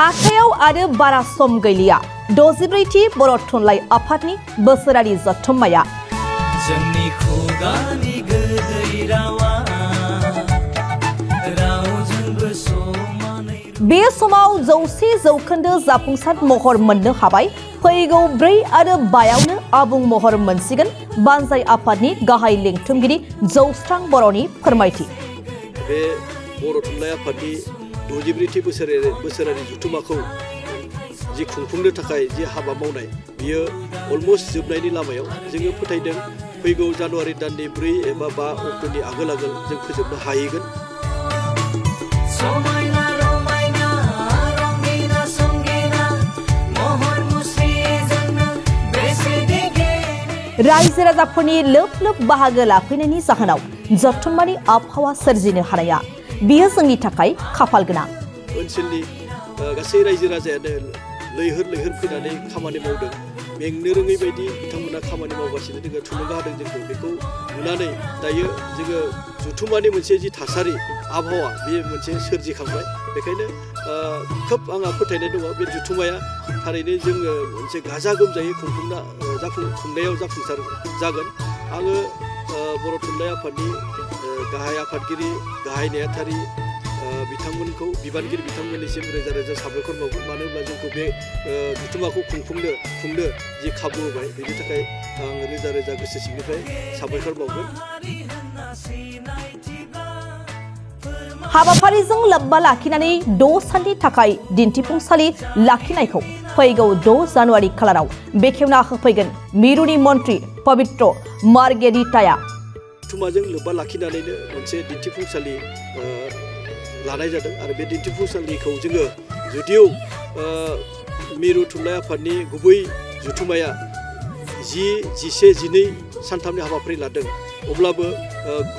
आखायाव आरो बारा सम गैलिया 64थि बर' थुनलाइ आफादनि बोसोरारि जथुम्माया जोंनि खुगानि गोदै रावा रावजोंबो समानै बे समाव 100 जौखोन्दो जाफुंसार महर मोननो हाबाय। फैगौ 4 आरो 5आवनो आबुं महर मोनसिगोन बानजाय आफादनि गाहाय लेंथुमगिरि जौस्रां बर'नि फोरमायथि। बे बर' थुनलाइ आफादनि 64थि बोसोरारि जथुम्माखौ जि खुंफुंनो थाखाय जि हाबा मावनाय बियो अलमोस्ट जोबनायनि लामायाव। जोङो फोथायदों फैगौ जानुवारि दाननि 4 एबा 5 अक्ट'नि आगोल जों फोजोबनो हाहैगोन। रायजो राजाफोरनि लोब लोब बाहागो लाफैनायनि जाहोनाव जथुम्मानि आबहावा सोरजिनो हानाया बियो जोंनि थाखाय खाफाल गोनां। ओनसोलनि गासै रायजो राजायानो लैहोर फैनानै खामानि मावदों। मेंनो रोङै बायदि बिथांमोना खामानि मावगासिनो जोङो थुलुंगा होदों जोंखौ। बेखौ नुनानै दायो जोङो जथुम्मानि मोनसे जि थासारि आबहावा बे मोनसे सोरजिखांबाय। बेखायनो खोब आंहा फोथायनाय दङ बे जथुम्माया थारैनो जोङो मोनसे गाजा गोमजायै खुंनायाव जाफुंसार जागोन। आङो बर' थुनलाइ आफादनि गाहाय आफादगिरि गाहाय नेहाथारि बिथांमोनखौ बिबानगिरि बिथांमोननिसिम रोजा रोजा साबायखर बावगोन। मानो होनब्ला जोंखौ बे जथुम्माखौ खुंनो जि खाबु होबाय बेनि थाखाय आं रोजा रोजा गोसो सिंनिफ्राय साबायखर बावगोन। हाबाफारिजों लोब्बा लाखिनानै 6 साननि थाखाय दिन्थिफुंसालि लाखिनायखौ फैगौ 6 जानुवारि खालाराव बेखेवना होफैगोन मिरुनि मन्त्रि पबित्र मार्गेरिटाया। जथुम्माजों लोब्बा लाखिनानैनो मोनसे दिन्थिफुंसालि लानाय जादों आरो बे दिन्थिफुंसालिखौ जोङो जुदिও मिरु थुनलाइ आफादनि गुबै जथुम्माया 10, 11, 12 सानथामनि हाबाफारि लादों। अब्लाबो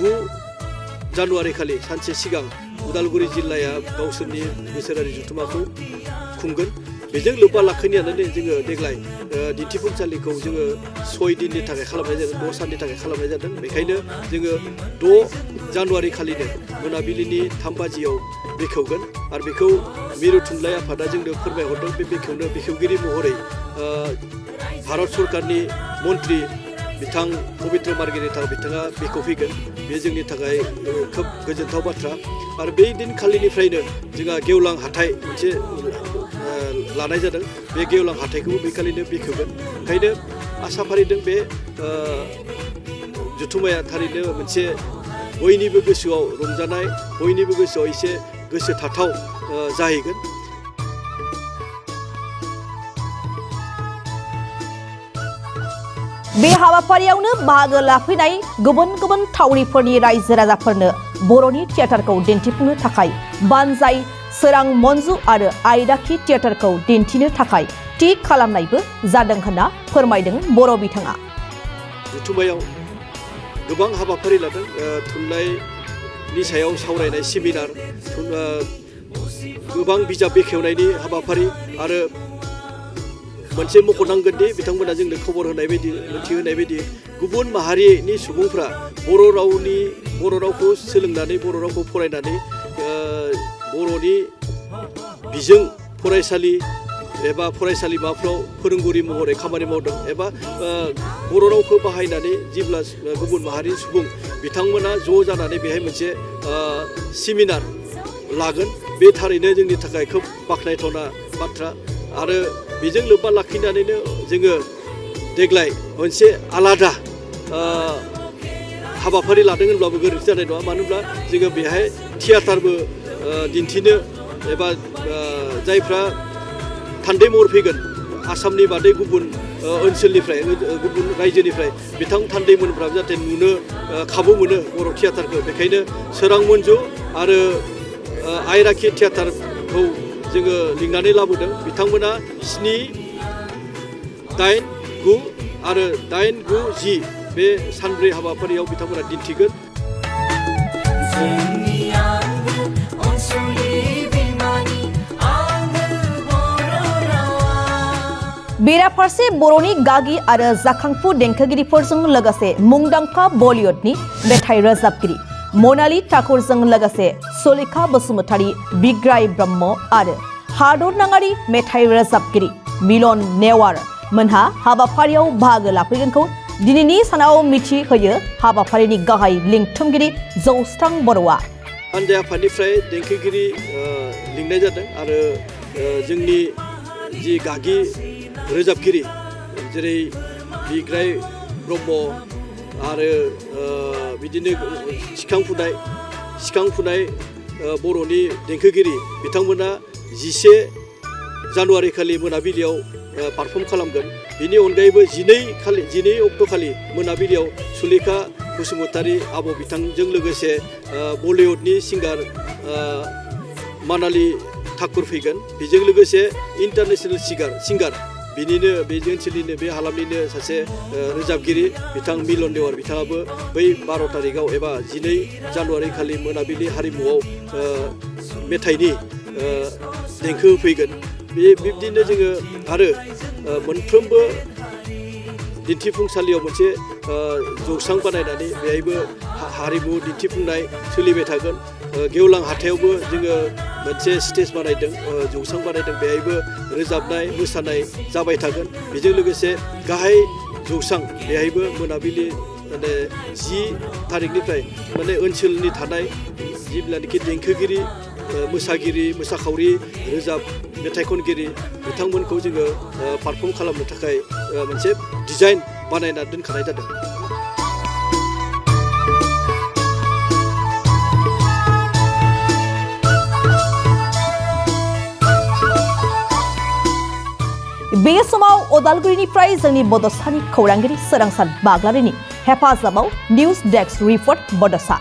9 जानुवारि खालि सानसे सिगां उदालगुरि जिल्लाया गावसोरनि बोसोरारि जथुम्माखौ खुंगोन। बेजों लोब्बा लाखिनानै जोङो देग्लाय दिन्थिफुंसालिखौ जोङो 6 दिननि थाखाय खालामनाय जादों, 6 साननि थाखाय खालामनाय जादों। बेखायनो जोङो 6 जानुवारि खालिनो मोनाबिलिनि 3 बाजियाव बेखेवगोन आरो बेखौ मिरु थुनलाइ आफादा जोंनो फोरमायहरदों। बे बेखेवगिरि महरै भारत सरकारनि मन्त्रि बिथां पबित्र मार्गेरिटा बिथाङा बेखेवफैगोन। बे जोंनि थाखाय खोब गोजोनथाव बाथ्रा। आरो बे दिनखालिनिफ्रायनो जोंहा गेवलां हाथाइ मोनसे लानाय जादों। बे गेवलां हाथाइखौबो बे खालिनो बेखेवगोन। ओंखायनो आसा फारिदों बे जथुम्माया थारैनो मोनसे बयनिबो गोसोआव रंजानाय, बयनिबो गोसोआव एसे गोसोथाथाव जाहैगोन। बे हाबाफारियावनो बाहागो लाफैनाय गुबुन गुबुन थावनिफोरनि रायजो राजाफोरनो बर'नि थियेटारखौ दिन्थिफुंनो थाखाय बानजाय सोरां मन्जु आरो आयदाखि थियेटारखौ दिन्थिनो थाखाय थि खालामनायबो जादों होनना फोरमायदों बर' बिथाङा। जथुम्मायाव गोबां हाबाफारि लादों। थुनलाइनि सायाव सावरायनाय सेमिनार, गोबां बिजाब बेखेवनायनि हाबाफारि आरो मोनसे मख'नांगोन दि बिथांमोना जोंनो खबर होनाय बायदि मोनथिहोनाय बायदि गुबुन माहारिनि सुबुंफ्रा बर' रावखौ सोलोंनानै बर' रावखौ फरायनानै बर'नि बिजों फरायसालि एबा फरायसालिमाफ्राव फोरोंगिरि महरै खामानि मावदों एबा बर' रावखौ बाहायनानै जेब्ला गुबुन माहारिनि सुबुं बिथांमोना ज' जानानै बेहाय मोनसे सेमिनार लागोन। बे थारैनो जोंनि थाखाय खोब बाख्नायथावना बाथ्रा। आरो बेजों लोब्बा लाखिनानैनो जोङो देग्लाय मोनसे आलादा हाबाफारि लादों होनब्लाबो गोरोन्थि जानाय नङा। मानो होनब्ला जोङो बेहाय थियेटारबो दिन्थिनो एबा जायफ्रा थान्दै महर फैगोन आसामनि बादै गुबुन ओनसोलनिफ्राय गुबुन रायजोनिफ्राय बिथां थान्दैमोनफ्राबो जाहाथे नुनो खाबु मोनो बर' थियेटारखौ। बेखायनो सोरां मन्जु आरो आयराखि थियेटारखौ जोङो लिंनानै लाबोदों। बिथांमोना 7, 8, 9 आरो 8, 9, 10 बे सानब्रै हाबाफारियाव बिथांमोना दिन्थिगोन। बेराफारसे बर'नि गागि आरो जाखांफु देंखोगिरिफोरजों लोगोसे मुंदांखा बलिउडनि मेथाइ रोजाबगिरि मनाली ठाकुरजों लोगोसे सलिखा बसुमतारी, बिग्राय ब्रह्म आरो हादरनाङारि मेथाइ रोजाबगिरि मिलन नेवार मोनहा हाबाफारियाव बाहागो लाफैगोनखौ दिनैनि सानाव मिथिहोयो हाबाफारिनि गाहाय लिंथुमगिरि जौस्रां बर'आ। हानजा आफादनिफ्राय देंखोगिरि लिंनाय जादों आरो जोंनि जि गागि रोजाबगिरि जेरै बिग्राय ब्रह्म आरो बिदिनो सिखांफुनाय बर'नि देंखोगिरि बिथांमोना 11 जानुवारि खालि मोनाबिलियाव पारफर्म खालामगोन। बिनि अनगायैबो 12 अक्ट'खालि मोनाबिलियाव सुलेखा बसुमतारी आब' बिथांजों लोगोसे बलिउडनि सिंगार मानालि ठाकुर फैगोन। बेजों लोगोसे इन्टारनेशनेल सिंगार बिनिनो बे ओनसोलनिनो बे हालामनिनो सासे रोजाबगिरि बिथां मिलन नेवार बिथाङाबो बै 12 तारिखआव एबा 12 जानुवारि खालि मोनाबिलि हारिमुआव मेथाइनि देंखो होफैगोन। बिब्दिनो जोङो आरो मोनफ्रोमबो दिन्थिफुंसालियाव मोनसे जौस्रां बानायनानै बेहायबो हारिमु दिन्थिफुंनाय सोलिबाय थागोन। गेवलां हाथायावबो जोङो मोनसे स्टेज बानायदों, जौस्रां बानायदों, बेहायबो रोजाबनाय मोसानाय जाबाय थागोन। बेजों लोगोसे गाहाय जौस्रां बेहायबो मोनाबिलि 10 तारिखनिफ्राय ओनसोलनि थानाय जेब्लानाखि देंखोगिरि मोसागिरि मोसाखावरि रोजाब मेथाइ खनगिरि बिथांमोनखौ जोङो पारफर्म खालामनो थाखाय मोनसे डिजाइन बानायना दोनखानाय जादों। बे समाव अदालगुरिनिफ्राय जोंनि बड'सानि खौरांगिरि सोरांसार बाग्लारिनि हेफाजाबाव निउज डेस्क रिपर्ट बड'सा।